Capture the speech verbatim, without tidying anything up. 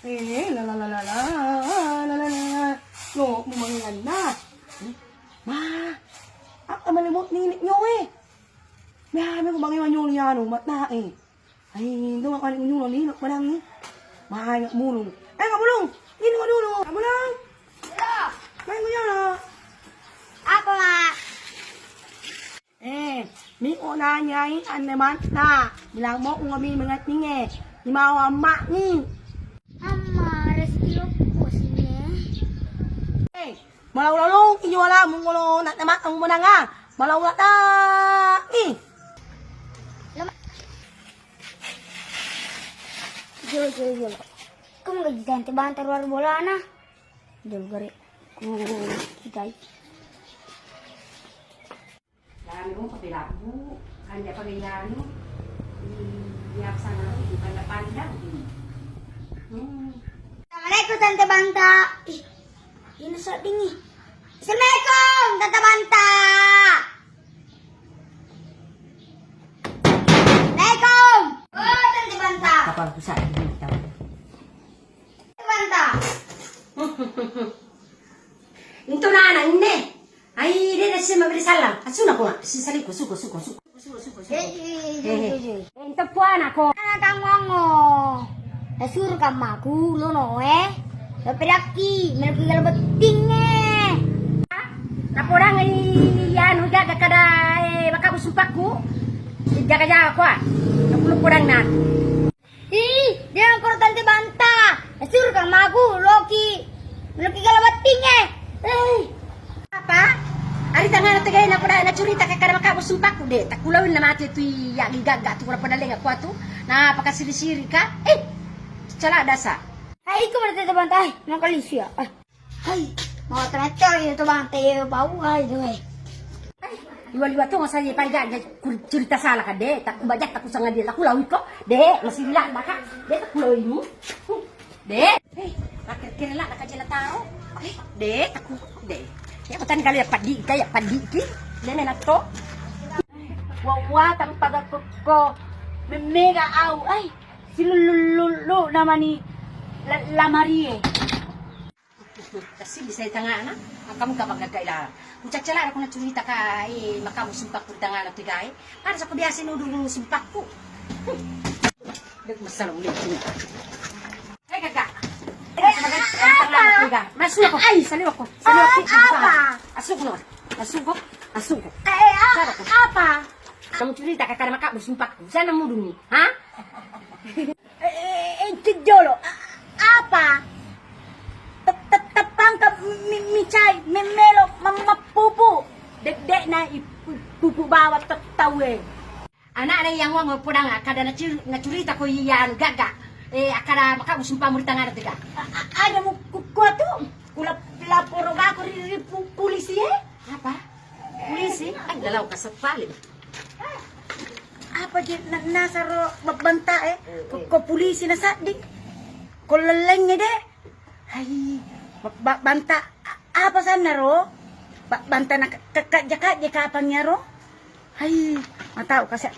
Eh, la la la la la, la la la la. Lo, mumangenna. Ma, apa male mo nini nyoe? Mea, mea mumangenna nyoe anu, matna e. Ai, itu mak male nyulo ni, nak menang ni. Mai, nak mulung. Eh, nak mulung. Ini mau dulu. Nak mulung. Mai, mau nyulo. Apa, Mak? Eh, mi o nanyai anne matna. Bilang mo ngami mengerti nge. Imawa mak ni. Amma, resti loppo sini. Eh, malau lalu, iyo ala, mungolo, nak nama, ang menang ah. Malau tak, ih. Lama. Jolo, jolo, jolo. Kamu gaji tante bantar luar bolana. Jolo gare. Ku, kitai. Lame mo pape labbu, kanja pape anu, i, iya sana, i panda-panda. Hmm. Assalamualaikum, Tante Banta. Ih, ini sedding, ih. Assalamualaikum, Tante Banta. Assalamualaikum. Oh, Tante Banta. Kapang pusat ini, tahu. Tante Banta. Itu nana ini. Ai, de, de, si mabri salam. Asuna ko, si saliku, suko, suko, suko. Suko, suko, suko. Eh, eh, eh, eh, eh, eh. Eh, ente puana ko. Ana tangongo. Nasuru kammaku, lono, eh. Lo pedakki, meloki gala betting, eh. Napodangi, anu, jaga kada, eh, makabu sumpakku. Jaga-jaga ko, ah. Aku lo podang na. Ih, de' nangkoro Tante Banta. Nasuru kammaku, loki. Loki gala betting, eh. Eh. Apa? Ari tangana tegai napoda nacurita ka kada makabu sumpakku de'. Takkulawin na mate tu iya gigagga tu kura pada lenga kuatu. Na pakasiri-siri ka. Eh. Cala dasa. Hai, iko mana Tante Banta? Hai, makalisi ya. Eh. Hai, mau temettoro itu Bang, teo bau, hai, itu, eh. Liwa-liwa tu masa ye pai ga, ga, kur-, curita sala ka de', tak baja tak kusang dia, tak kulawi ko de', masih bilang baka de', tak kulawi mu de'. Eh, tak kira-kira lah, tak kajela taro. Eh, de', tak ku, de'. Ya, petani kali ya padi, kayak padi ki, de' menatto. Wa, wa, tanpa ga ko, ko, memega au, ai, silulululu namani la, lamarie. Kasi bisa tangana, maka muka bangga kai lara. Kucacala ko nacurita ka, eh, makamu sumpakku ri tangana tu gae. Kada sako biasa nudu sumpakku. Dek masalah mulai sini. Eh, kakak. Eh, apa? Masuk aku. Ai, saliwako. Saliwako. Apa? Asuk no. Asuk ko. Asuk ko. Eh, apa? Kamu curita ka kada makamu sumpakku. Sana muduni. Ha? Eh, eh, eh, jolo. A-, apa? Te-, te-, tepangka mi-, micai, memelo, mammappupu. Dedde'na i-, pupu bawa te-, tauwe. Ana'na yang wang podang kada nacu-, nacurita ko iya anu gaga. Eh, kada maka musumpah muri tangana tega. A-, a-, ada mu ku-, kuatu. Kula laporo gako ri, ri pu-, polisi, eh. Apa? Polisi? Ai, lalau kaseppaling. Apa je na-, nasaro ba-, banta, eh? Ko, ko polisi na sadding. Ko lelleng, eh, de'. Hai, ba-, ba-, banta a-, apa sanna ro? Ba-, banta na ka-, ka-, kajja-kajja kapang ya ro? Hai, matau kase